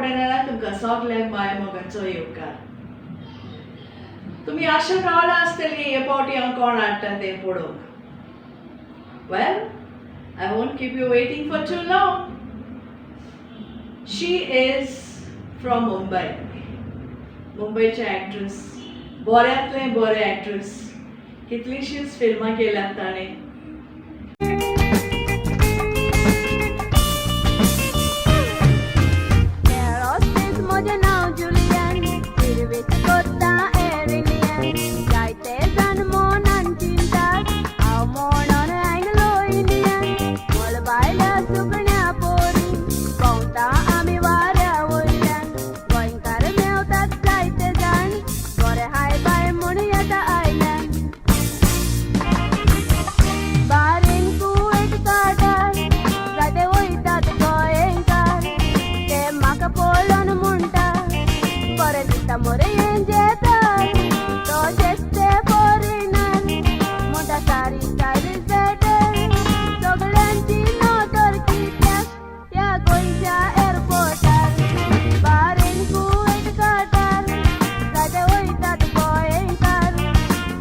पॅनलान तुमकां सगल्यांक माय मोगाचो येवकार. तुमी आशेन रावला आसतली हे पावटी हांव कोण हाडटा तें पळोवंक. Well, I won't keep you waiting for too long. She is from Mumbai. मुंबयचे एक्ट्रेस, बऱ्यांतलें बरें एक्ट्रेस. कितलींशींच फिल्मां केल्यांत ताणें. एअरोस्पेस म्हजें नांव जुलियन, सिर्वीस करता एअर इंडियन. जायते जाण मोनान चिंतात हांव म्हणून अँग्लो इंडियन. मळबायल्या सुकण्या पोरी भोंवता आमी वाऱ्या वयल्यान. गोंयकार मेवतात जायते जाण, बरें हाय बाय म्हूण येता आयल्यान. बारेन, कुवेट, काटार जायते वयतात गोंयकार. ते म्हाका पळोवन म्हणटा, बरें दिसता मरे हें जेतार. तशेंच ते फॉरेनर म्हणटा, सारी स्टायल is better. सगळ्यांची नदर कित्याक ह्या गोंयच्या एअरपोर्टार? बारेन, कुवेट, काटार जायते वयतात गोंयकार.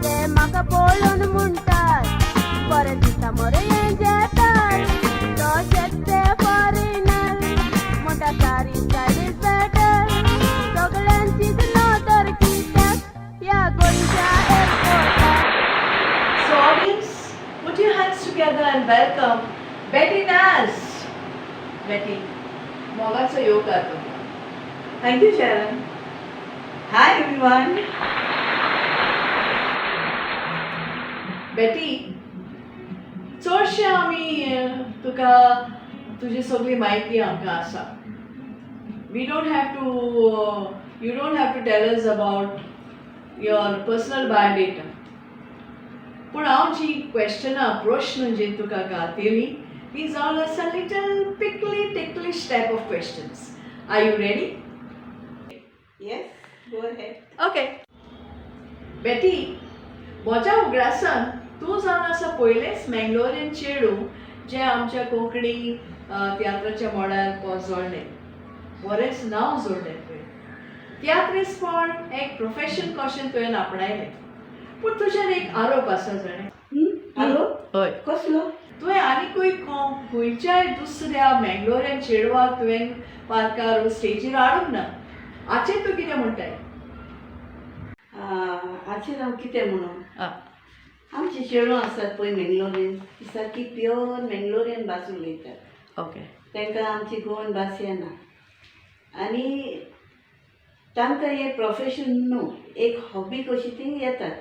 ते म्हाका पळोवन म्हणटात, बरें दिसता मरे हें जेतार. तशेंच ते फॉरेनर म्हणटा, सारी स्टायल is better. सगळ्यांचीच नदर कित्याक ह्या गोंयच्या एअरपोर्टार? So audience, put your hands together and welcome Betty Naz. Betty, मोगाचो येवकार तुमकां. Thank you, Sharon. Hi, everyone. Betty, चडशें आमी तुका तुजी सगळी म्हायती आमकां आसा. We don't have to you don't have to tell us about your personal biodata. पूण हांव जी क्वेश्चनां, प्रश्न जे तुका घातली ती जावन आसा little pickly ticklish type of questions. Are you ready? Yes, go ahead. Okay Betty, म्हज्या उगडासान तूं जावन आसा पयलेंच मेंगलोरियन चेडूं जें आमच्या कोंकणी तियात्राच्या मळार पोजोळ्ळें, बरेंच नांव जोडलें तुवें. तियात्रिस्तपण एक प्रोफेशन कशें तुवें आपणायलें, पूण तुजेर एक आरोप आसा जाणें. हॅलो. हय. कसलो? तुवें आनिकूय खंयच्याय दुसऱ्या मेंगलोरियन चेडवाक तुवें पार्कार स्टेजीर हाडूंक ना. हाचेर तूं कितें म्हणटाय? हाचेर हांव कितें म्हणून? आं. आमची चेडवां आसात पळय मेंगलोरियन, ती सारकी प्युअर मेंगलोरियन भास उलयतात. तांकां आमची गोवन भास येना आनी तांकां हें प्रोफेशन न्हू, एक हॉबी कशी ती येतात.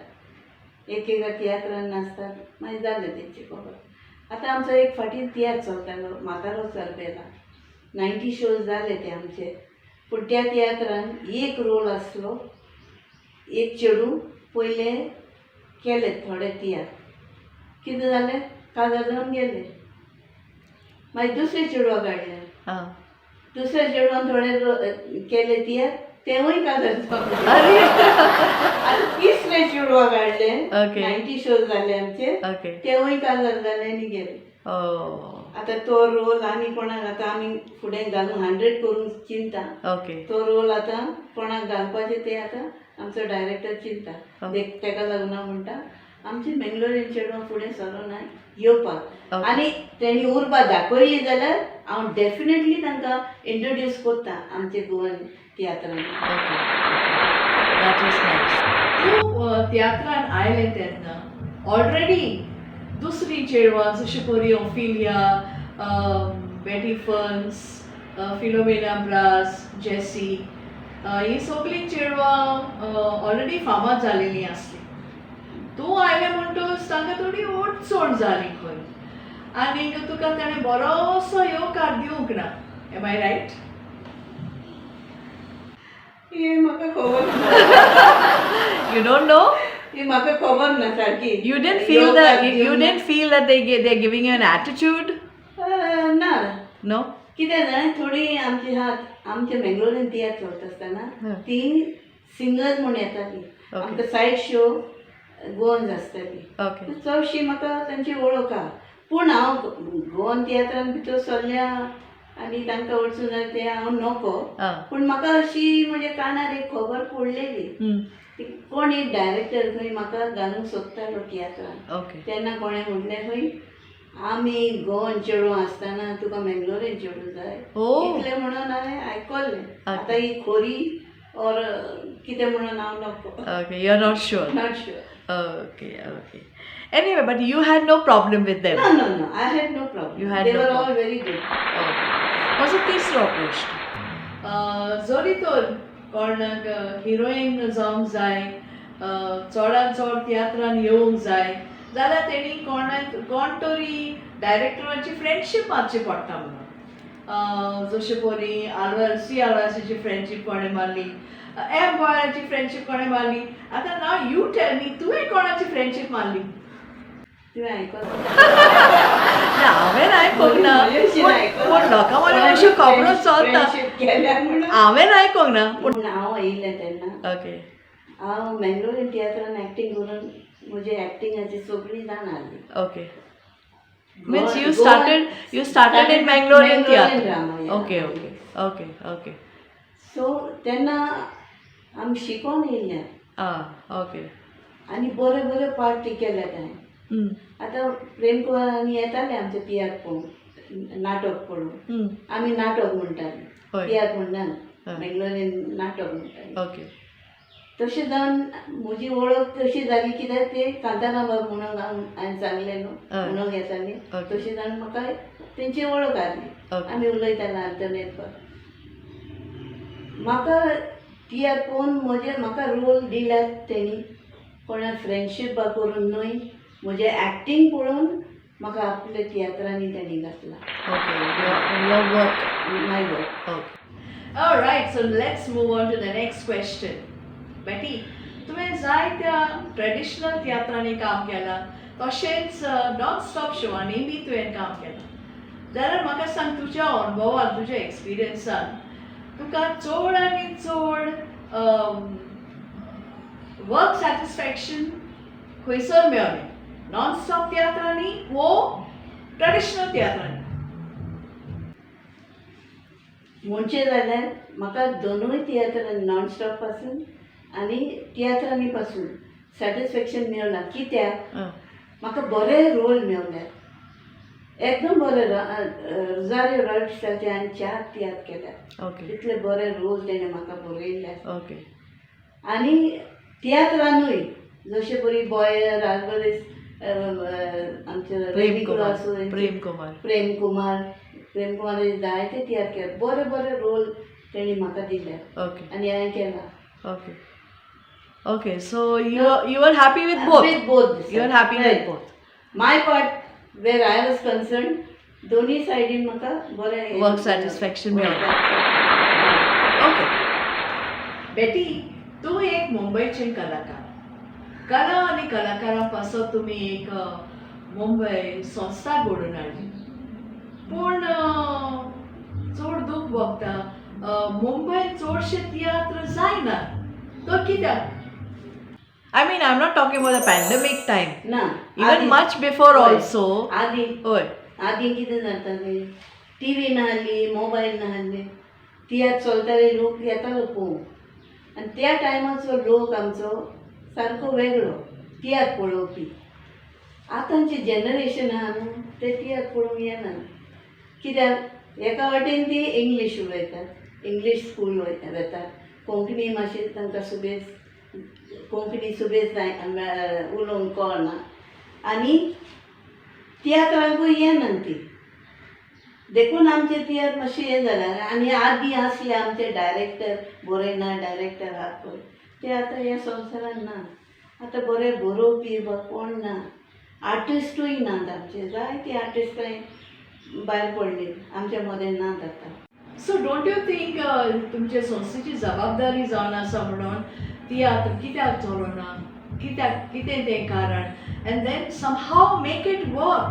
एक एका तियात्रान नाचतात, मागीर जालें तेंचें खबर. आतां आमचो एक फाटीं तियात्र चलतालो, म्हातारो चलपेला. 90 शोज जाले ते आमचे. पूण त्या तियात्रान एक रोल आसलो, एक चेडूं. पयले केले थोडे तियात्र, कितें जालें, काजार जावन गेलें. मागीर दुसरें चेडवाक हाडलें. दुसऱ्या चेडवान थोडे केले तियात्र, तेवूय काजार जावन. आनी तिसऱ्या चेडवाक हाडलें. 90 शोज जाले आमचे. तेवूय काजार जाले आनी गेले. आतां तो रोल आनी कोणाक आतां आमी फुडें घालूंक 100 करूंक चिंता. तो रोल आतां कोणाक घालपाचें तें आतां आमचो डायरेक्टर चिंता. तेका लागून हांव म्हणटा, आमचे मेंगलोरियन चेडवां फुडें सरोना येवपाक. आनी तेणी उर्बा दाखयली जाल्यार हांव डेफिनेटली तांकां इंट्रोड्यूस करता आमचे Goan तियात्रान. Okay, that is nice. तूं तियात्रान आयलें तेन्ना ऑलरेडी दुसरी चेडवां जशें करी ओफिलिया, बेटी फर्न्स, फिलोमेना ब्रास, जेसी, ही सगळीं चेडवां ऑलरेडी फामाद जालेलीं आसलीं. तूं आयलें म्हणटकच तांकां थोडी अडचण जाली खंय आनीक तुका ताणें बरोसो येवकार दिवंक ना. Am I right? हें म्हाका खबर ना. You don't know? ही म्हाका खबर ना सारकी. You didn't feel that you didn't feel that they're giving you an attitude? ना. No? कितें जालें, थोडी आमची हात आमच्या मेंगलोरीन तियात्र चलता आसतना ती सिंगर्स म्हूण येताली. आमकां सायड शो गोवन्स आसताली. चडशी म्हाका तांची वळख आहा, पूण हांव गोवन तियात्रान भितर सरल्या. आनी तांकां वचून जाय तें हांव नको. आं. पूण म्हाका अशी म्हणजे कानार एक खबर पडलेली की कोण एक डायरेक्टर खंय म्हाका घालूंक सोदतालो तियात्रान. तेन्ना कोणें म्हणलें खंय, आमी गोवन चेडूं आसतना तुका मेंगलोरीन चेडूं जाय. इतलें म्हणून हांवें आयकल्लें. आतां ही खोरी ऑर कितें म्हणून हांव नको. Okay, you are not sure. Not sure. Okay. Anyway, but you had no problem with them. No, I had no problem. You had They no were problem. All very good. Okay. म्हजो तिसरो प्रश्न, जरी तर कोणाक heroine जावंक जाय, चडान चड तियात्रान येवंक जाय जाल्यार तेणी कोणाक कोण तरी डायरेक्टराची फ्रेंडशीप मारची पडटा म्हणून, जशे परी आलवार सी आलवासीची फ्रेंडशीप कोणें मारली, एम बॉयाची फ्रेंडशीप कोणें मारली. आतां नाव you tell me, तुवें कोणाची फ्रेंडशीप मारली? तुवें आयकलां? ना, हांवें आयकोंक ना. पूण लोकां मदीं अश्यो खबरो चलता. फ्रेंडशीप केल्या म्हणून. हांवें आयकोंक ना पूण. पूण हांव येयलें तेन्ना हांव मेंगलोरीन तियात्रान एक्टींग करून म्हजे एक्टिंगाची सगळी जाण आहली. Okay, means you started in Mangalorean Mangalorean theatre. Drama, yeah. Okay. So तेन्ना आमी शिकोन येयल्या. Ah, okay. आनी बरे बरे पार्ट केले हांवें. आतां प्रेमकुमार आनी येताले आमचे तियात्र पळोवंक, नाटक पळोवंक. आमी नाटक म्हणटाले. तियात्र म्हणना. मेंगलोरीन नाटक म्हणटाले. तशें जावन म्हजी वळख तशी जाली, कित्याक ते कांतारामबाब म्हणून हांवें सांगलें न्हू, म्हणूंक येताली. तशें जावन म्हाका तेंची वळख आसली. आमी उलयताले आल्टरनेट. म्हाका तियात्र पळोवन म्हजे म्हाका रोल दिल्यात तेणी, कोणा फ्रेंडशीप करून न्हय, म्हजें एक्टींग पळोवन म्हाका आपल्या तियात्रांनी तेणी घातला. Okay, your work. My work. Okay. All right, so let's move on to the next question. Betty, तुवें जायत्या ट्रेडिशनल तियात्रांनी काम केलां, तशेंच नॉन स्टॉप शोवांनी बी तुवें काम केलां, जाल्यार म्हाका सांग, तुज्या अणभवान, तुज्या एक्सपिरियन्सान तुका चड आनी चड वर्क सॅटिस्फॅक्शन खंयसर मेळ्ळें, नॉन स्टॉप तियात्रांनी वो ट्रेडिशनल तियात्रांनी? म्हणचें जाल्यार म्हाका दोनूय तियात्रांनी, नॉन स्टॉप पासून आनी तियात्रांनी पासून सॅटिस्फॅक्शन मेळ्ळां. कित्याक म्हाका बरे रोल मेवल्यात, एकदम बरे. रोजारियो रॉयस्टाचे हांवें चार तियात्र केल्यात. इतले बरे रोल तेणें म्हाका बरयल्ले. आनी तियात्रानूय जशे परी बॉयर आल्वरीस, आमचे प्रेम रेमी कुमार. आसूं, प्रेम कुमार. प्रेम कुमार, प्रेम कुमार जायते तियात्र केले, बरे बरे रोल तेणी म्हाका दिले आनी हांवें केला. Okay, so you are happy with both? With both. You are happy with both. My part, where I was concern, दोन्ही सायडीन म्हाका बरें Work satisfaction मेळ्ळें. ओके बेटी, तूं एक मुंबयचें कलाकार. कला आनी कलाकारां पासत तुमी एक मुंबय संस्था घडोवन हाडली, पूण चड दूख भोगता, मुंबयन चडशे तियात्र जायना, तो कित्याक? I mean, I am not talking about the pandemic time. ना. Even much before also. आदी आदी कितें जातालें, टीवी नासली, मोबायल नासले, तियात्र चलताले, लोक येतालो पळोवंक. आनी त्या टायमाचो लोक आमचो सारको वेगळो तियात्र पळोवपी. आतांचे जनरेशन आहा न्हू, ते तियात्र पळोवंक येना. कित्याक एका वाटेन ती इंग्लीश उलयतात, इंग्लीश स्कूल वतात, कोंकणी मातशी तांकां सुबेज, कोंकणी सुबेज जाय उलोवंक कळना आनी तियात्रांकूय येना ती. देखून आमचे तियात्र मातशें हें जालें. आनी आदीं आसले आमचे डायरेक्टर, बरयना डायरेक्टर आहात पळय, ते आतां ह्या संवसारान ना. आतां बरे बरोवपी बा कोण ना, आर्टिस्टूय नात आमचे. जायते आर्टिस्टां भायर पडली, आमच्या मदें नात आतां. सो don't you think तुमचे संस्थेची जबाबदारी जावन आसा म्हणून तियात्र कित्याक चलोना, कित्याक, कितें तें कारण, and then somehow make it work,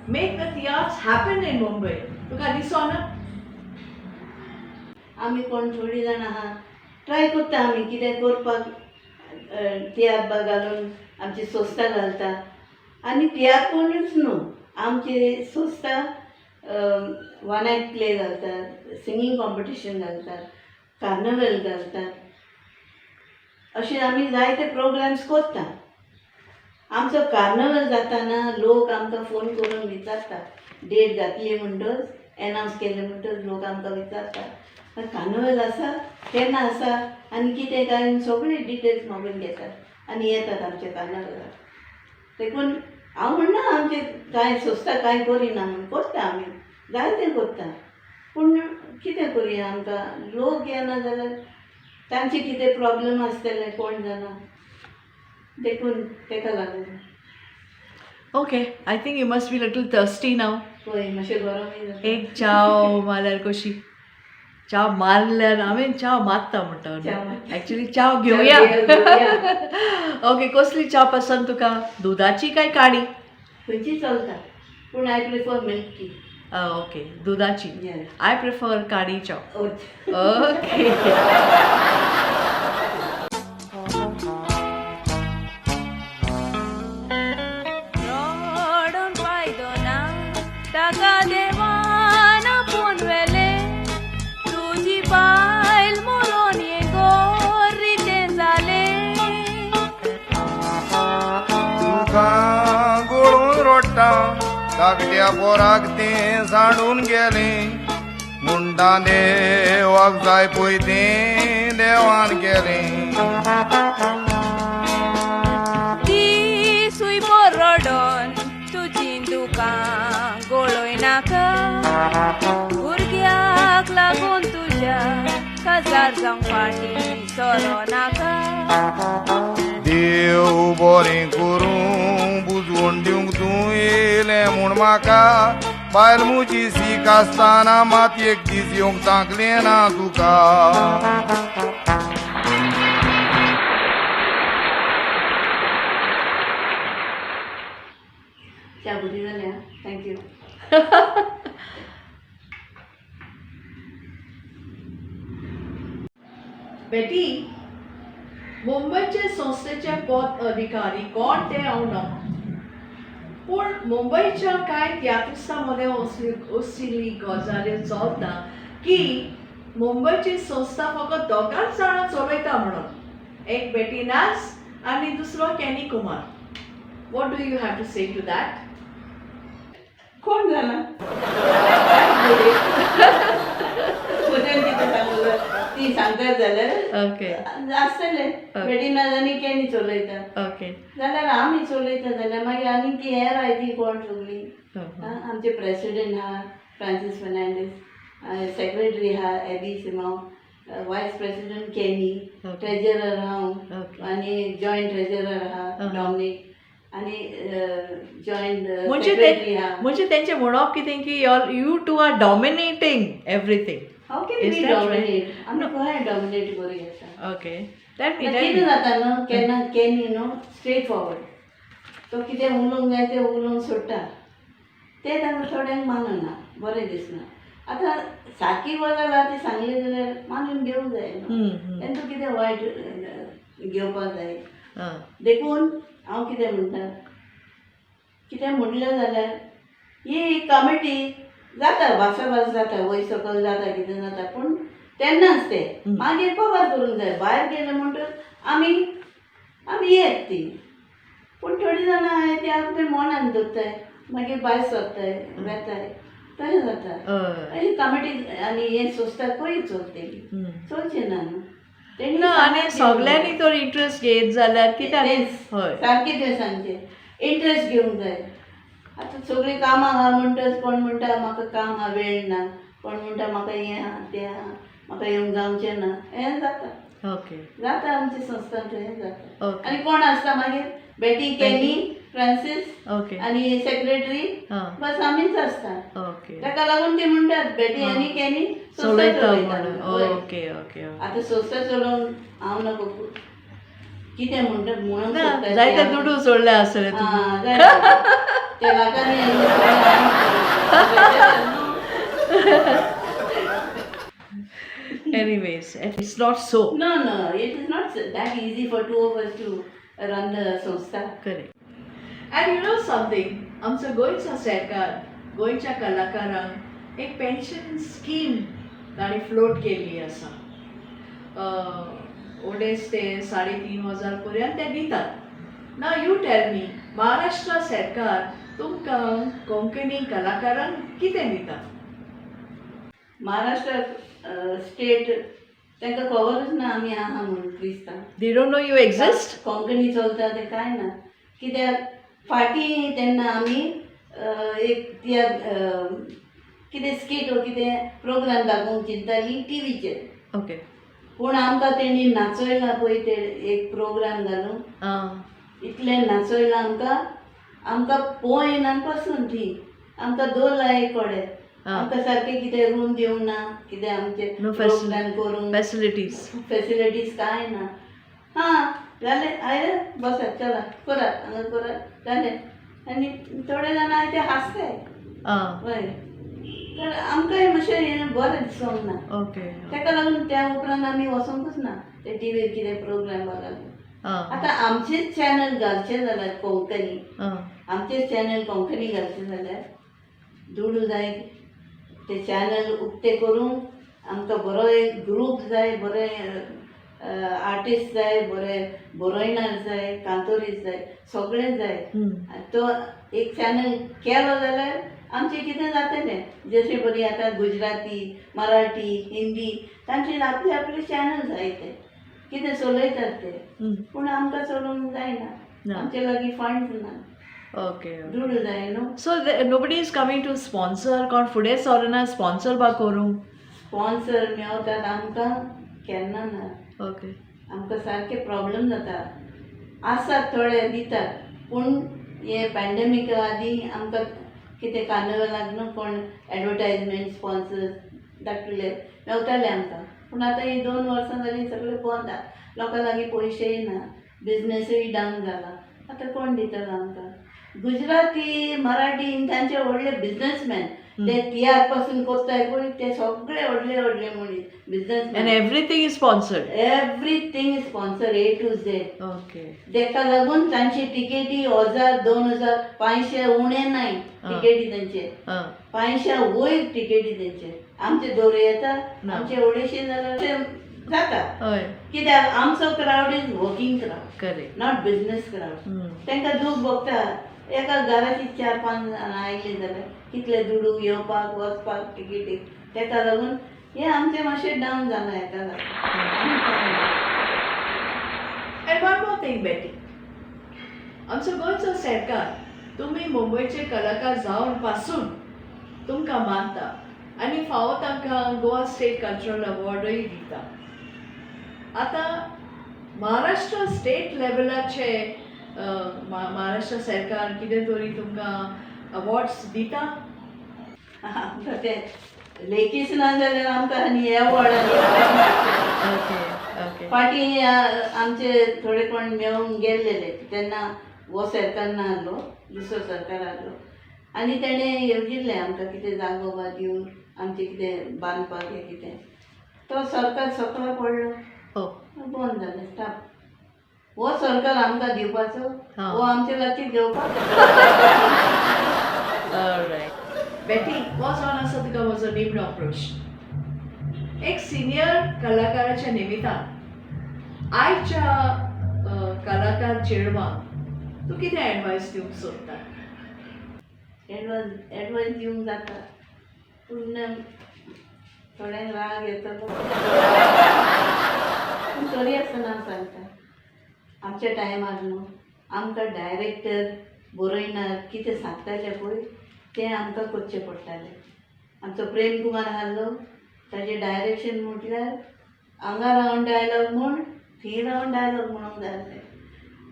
make the tiatrs happen in Mumbai, तुका दिसोना? आमी कोण थोडीं जाणां आहा, ट्राय करता आमी कितें करपाक. तियात्र बा घालून आमची संस्था घालता आनी तियात्र कोणूच न्हू, आमची संस्था. वन एक्ट प्ले घालतात, सिंगींग कॉम्पिटिशन घालतात, कार्नवल घालतात. अशे आमी जायते प्रोग्राम्स करता. आमचो कार्नवल जाताना लोक आमकां फोन करून विचारता, डेट घातली म्हणटच, एनावन्स केलें म्हणटच लोक आमकां विचारता, कार्नवल आसा, केन्ना आसा आनी कितें काय, सगळे डिटेल्स मागून घेतात आनी येतात आमच्या कार्नवलाक. देखून हांव म्हणना आमचें कांय संस्था कांय करिना म्हूण, करता आमी, जायतें करता. पूण कितें करुया, आमकां लोक येना जाल्यार तांचे कितें प्रॉब्लम आसतले कोण जाणा, देखून तेका लागून. Okay, I think you must be little thirsty now. पळय मातशें गरमूय जाता. एक चाव मारल्यार कशी, चाव मारल्यार, हांवें चाव मारता म्हणटा. च्याव मारता. ऍक्च्युली चाव घेवया. घेवया. ओके, कसली चाव पसंत तुका, दुदाची काय काळी? खंयची चलता, पूण I prefer milk tea. Okay, दुदाची. Yes. I prefer काळी चाव. ओके. ओके. रडून फायदो ना, ताका देवान आपोवन व्हेलें. तुजी बायल मरोन हें घर रितें जालें. दुकां गळून रोडटा, धाकट्या पोराक तें सांडून गेलें. म्हणटा देवाक जाय पळय तें देवान केलें. दिसूय भर रडोन तुजीं दुकां गळय नाका. भुरग्याक लागून तुज्या काजार जावंक फाटीं सरो नाका. देव बरें करूं, बुजवण दिवंक तूं येयलें म्हूण म्हाका. बायल म्हजी सीक आसतना मात एक दीस येवंक तांकलें ना तुका. च्या बरी जाल्या, thank you. Betty, मुंबयचे संस्थेचे पद अधिकारी कोण ते हांव ना, पूण मुंबयच्या कांय तियात्रिस्तां मदें असली असली गजाल्यो चलता की मुंबयची संस्था फकत दोगांच जाणां चलयता म्हणून, एक बेटी नाज आनी दुसरो canny Kumar. What do you have to say to that? कोण जाणा, तुजें कितें सांगूं, ती सांगतात जाल्यार आसतलें. बेटी आनी कॅनी चलयता जाल्यार, आमी चलयता जाल्यार मागीर आनी ती हेर आहाय ती कोण सगळीं. आमचे प्रेसिडेंट आहा फ्रांसीस फर्नांडीस, सेक्रेटरी आहा A B Simao, vice president Kenny, treasurer हांव आनी जॉयंट ट्रेजरर आहा डॉमनीक आनी जॉयंट म्हणजे सेक्रेटरी ते आहा. म्हणजे तेंचें म्हणप कितें की you two are dominating everything. How can Is we that right? Dominate? आमी खंय डॉमिनेट करूं येता? ओके, that मी कितें जाता न्हू, केन्ना कॅनी न्हू स्ट्रेट फॉरवर्ड, तो कितें उलोवंक जाय तें उलोवंक सोडटा, तें तांकां थोड्यांक मानना, बरें दिसना. आतां सारकी गजाल आहा ती सांगली जाल्यार मानून घेवंक जाय न्हू, तेंचो कितें वायट घेवपाक जाय. देखून हांव कितें म्हणटा, कितें म्हणलें जाल्यार ही एक कमिटी जाता, भासाभास जाता, वयर सकयल जाता, कितें जाता, पूण तेन्नाच तें मागीर कवर करूंक जाय. भायर गेले म्हणटच आमी येत ती, पूण थोडीं जाणां आहाय ती आपल्या मनान दवरताय, मागीर भायर सरताय वेताय, तशें जाता. अशी कमिटी आनी हें संस्था खंय चलतली? चलची ना न्हू तेणी. ना, आनी सगल्यांनी तर इंट्रस्ट घेत जाल्यार कित्याक? तेंच. सारकें तुवें सांगचें, इंट्रस्ट घेवंक जाय. आतां सगळीं कामां आहा म्हणटच कोण म्हणटा म्हाका काम आहा वेळ ना, कोण म्हणटा म्हाका हें आहा तें आहा, म्हाका येवंक जावचें ना, हें जाता. जाता आमच्या संस्थांत हें जाता. आनी कोण आसता मागीर, बेटी, कॅनी, फ्रांसीस आनी सेक्रेटरी, बस आमीच आसता. ताका लागून ते म्हणटात बेटी आनी कॅनी संस्था चलयता चलयता म्हणून. म्हणून. हय. ओके ओके आतां संस्था चलोवंक हांव नको, कितें म्हणटा म्हणूंक ना सोदता ते जायते दुडू सोडले आसतले तुमी. आं, जायते. ते लोकांनी आनी सगळें. Anyways, it's not so. No, it is not that easy for two of us to run the संस्था. Correct. And you know something, आमचो गोंयचो सरकार गोंयच्या कलाकारांक एक पेन्शन स्कीम तांणी फ्लोट केल्ली आसा. ओडेस ते 3500 पर्यंत ते दितात ना. You tell me, Maharashtra सरकार तुमकां कोंकणी कलाकारांक कितें दिता? महाराष्ट्र स्टेट तांकां खबरूच ना आमी आहा म्हणून क्रिस्तांव. They don't know you exist. Konkani चलता तें कांय ना, कित्याक फाटीं तेन्ना आमी एक तियात्र कितें स्किट वो कितें प्रोग्राम दाखोवंक चिंताली टिवीचेर. पूण आमकां तेणी नाचयलां पळय, ते एक प्रोग्राम घालून इतलें नाचयलां आमकां, आमकां पोंय पासून ती आमकां दवरला एक कडेन. आमकां सारकें कितें रूम दिवंक ना, कितें आमचें No programme करूंक फॅसिलिटीज. फेसिलिटीज कांय ना. हां, जालें, आयले, बसात, चला करात, हांगा करात, जालें. आनी थोडे जाणां आहाय ते हांसताय. हय, तर आमकांय मातशें हें बरें दिसोंक ना. ताका लागून त्या उपरांत आमी वचोंकूच ना ते टिवीर कितें प्रोग्राम घालून. आतां आमचेच चॅनल घालचे जाल्यार कोंकणी, आमचेच चॅनल कोंकणी घालचे जाल्यार दुडू जाय. ते चॅनल उक्ते करूंक आमकां बरो एक ग्रूप जाय, बरे आर्टिस्ट जाय, बरे बरोयणार जाय, कांतोरीस जाय, सगळें जाय. आनी तो एक चॅनल केलो जाल्यार आमचें कितें जातलें. जशें बरी आतां गुजराती, मराठी, हिंदी तांचे आपले आपले चॅनल जाय, ते कितें चलयतात ते. पूण आमकां चलोवंक जायना. ना. आमचे लागीं फंड्स ना. दुडू जाय न्हू. So nobody is coming to sponsor? कोण फुडें सरना स्पॉन्सर बा करूंक? स्पॉन्सर मेवतात आमकां केन्ना ना. आमकां सारके प्रॉब्लम जाता. आसात थोडे दितात, पूण हे पॅन्डेमिका आदीं आमकां कितें कार्निवलाक न्हू कोण एडवर्टायजमेंट स्पॉन्सर्स धाकटुले मेवताले आमकां. पूण आतां ही 2 वर्सां जालीं सगळें बंद आहा. लोकां लागीं पयशेय ना, बिजनसूय डावन जाला. आतां कोण दितलो आमकां? गुजराती, मराठी तांचे व्हडले बिजनसमॅन, ते तियात्र पासून कोत्ताय पळय, ते सगळे व्हडले व्हडले मनीस and businessman. Everything is sponsored. Everything is sponsor, A to Z. तेका लागून तांची टिकेटी 1000, 2000, 500 उणें नाय. टिकेटी तांचे 500 वयर टिकेटी तांचे. आमचे दोरे येता. ना. आमचे अडेचशे जाल्यार ते जाता. कित्याक आमचो crowd is working crowd, not business crowd. तांकां दूख भोगता. एका घराची चार पांच जाणां आयलीं जाल्यार कितले दुडू येवपाक वचपाक टिकेटीक. तेका लागून हें आमचें मातशें डावन जालां हेका लागून, आनी कांय ना. And one more thing, Betty. आमचो गोंयचो सरकार तुमी मुंबयचे कलाकार जावन पासून तुमकां मानता आनी फावो तांकां गोवा स्टेट कल्चरल अवॉर्डूय दिता. आतां महाराष्ट्र स्टेट लेवलाचे महाराष्ट्र सरकार कितें तरी तुमकां अवॉर्ड्स दिता? आमकां ते लेखीच ना जाल्यार आमकां आनी एवॉर्ड आनी ओके ओके फाटीं आमचे थोडे कोण मेळून गेल्लेले तेन्ना हो सरकार ना आहलो, दुसरो सरकार आहलो आनी तेणें येवजिल्लें आमकां कितें जागो बा दिवन आमचें कितें बांदपाक हें कितें. तो सरकार सकला पडलो. बंद जालें, स्टाप. हो सरकार आमकां दिवपाचो, हो आमचे लागीं घेवपाक. बेटी, हो जावन आसा तुका म्हजो निमणो प्रश्न. एक सिनियर कलाकाराच्या निमितान आयच्या कलाकार चेडवांक तूं कितें एडवायस दिवंक सोदता? एडवान्स एडवान्स दिवंक जाता, पूण थोड्यांक राग येतलो. पूण तरी आसतना हांव सांगता, आमच्या टायमार न्हू आमकां डायरेक्टर, बरयणार कितें सांगताले पळय, तें आमकां करचें पडटालें. आमचो प्रेम कुमार आहलो, ताजें डायरेक्शन म्हटल्यार हांगा रावन डायलॉग म्हूण, थंय रावन डायलॉग म्हणूंक जाय आसलें.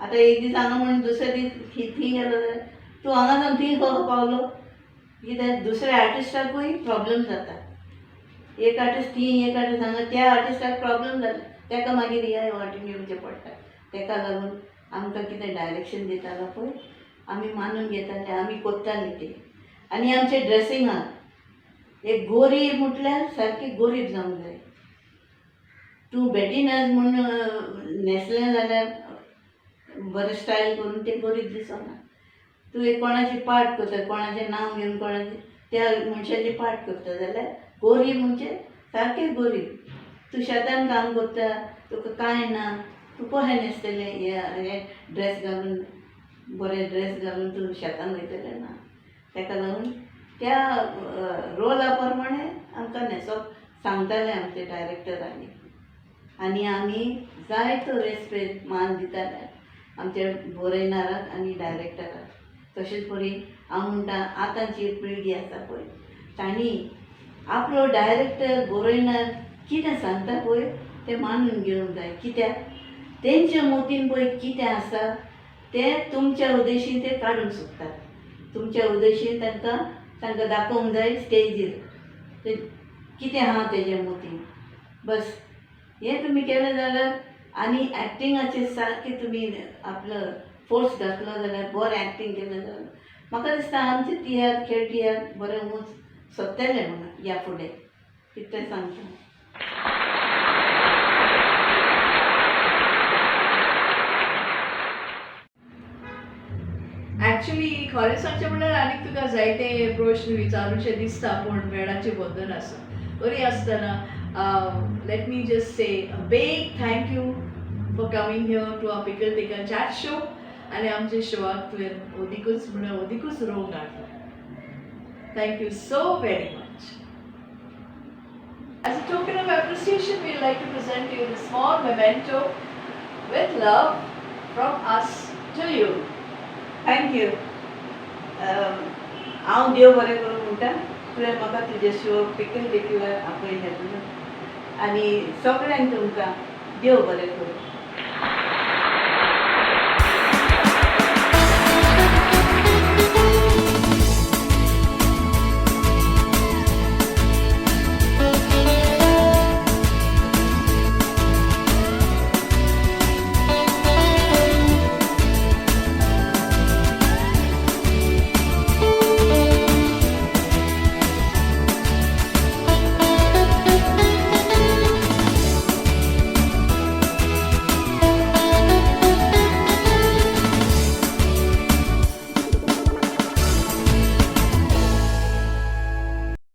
आतां एक दीस हांगा म्हूण दुसरे दीस थंय थंय गेलो जाल्यार तूं हांगा जावन थंय कसो पावलो? कित्याक दुसऱ्या आर्टिस्टाकूय प्रॉब्लम जाता. एक आर्टिस्ट थंय, एक आर्टिस्ट हांगा, त्या आर्टिस्टाक प्रॉब्लम जाता, ताका मागीर ह्या वाटेन येवचें पडटा. ताका लागून आमकां कितें डायरेक्शन दितालो पळय, आमी मानून घेताले, आमी कोत्तालीं तें. आनी आमचे ड्रेसिंगाक एक गोरीब म्हटल्यार सारकी गोरीब जावंक जाय. तूं बेटीनाज म्हूण न्हेसलें जाल्यार बरें स्टायल करून तें गोरीब दिसना. तूं एक कोणाची पार्ट करता, कोणाचें नांव घेवन कोणाचें त्या मनशाची पार्ट करता जाल्यार गोरीब म्हणजे सारकें गोरीब. तूं शेतान काम करता, तुका कांय ना, तूं कशें न्हेसतलें? हे हे ड्रेस घालून, बरे ड्रेस घालून तूं शेतान वयतलें ना. ताका लागून त्या रोला प्रमाणे आमकां न्हेसप सांगताले आमचे डायरेक्टरांनी आनी आमी जायतो रेस्पेद मान दिताले आमच्या बरयणाराक आनी डायरेक्टराक. तशेंच परी हांव म्हणटा, आतांची पिळगी आसा पळय, तांणी आपलो डायरेक्टर बरयणार कितें सांगता पळय तें मानून घेवंक जाय. कित्याक तेंच्या मतीन पळय कितें आसा तें तुमच्या उद्देशीन ते काडूंक सोदतात. तुमच्या उद्देशीन तांकां तांकां दाखोवंक जाय स्टेजीर ते कितें आहा तेजे मतीन. बस हें तुमी केलें जाल्यार आनी एक्टिंगाचेर सारकें तुमी आपलो फोर्स घातलो जाल्यार, बरें एक्टींग केलें जाल्यार, म्हाका दिसता आमचे तियात्र, खेळ तियात्र बरें उंच सोदतले म्हणून ह्या फुडें, इतलें सांगता. ॲक्च्युली खरें सांगचें म्हणल्यार आनीक तुका जायते प्रश्न विचारूचे दिसता, पूण वेळाचें बंधन आसा. बरी आसतना let me just say a big thank you for coming here to our Pickle Tickle Chat show आनी आमच्या शोआक तुवें अदिकूच म्हणल्यार अदिकूच रंग हाडलो. Thank you so very much. As a token of appreciation, we'd like to present you this small memento with love from us to you. Thank you. हांव देव बरें करूं म्हणटा. तुवें म्हाका तुजे शो पिकल टिकलार आपयलें म्हणून आनी सगळ्यांक तुमकां देव बरें करूं.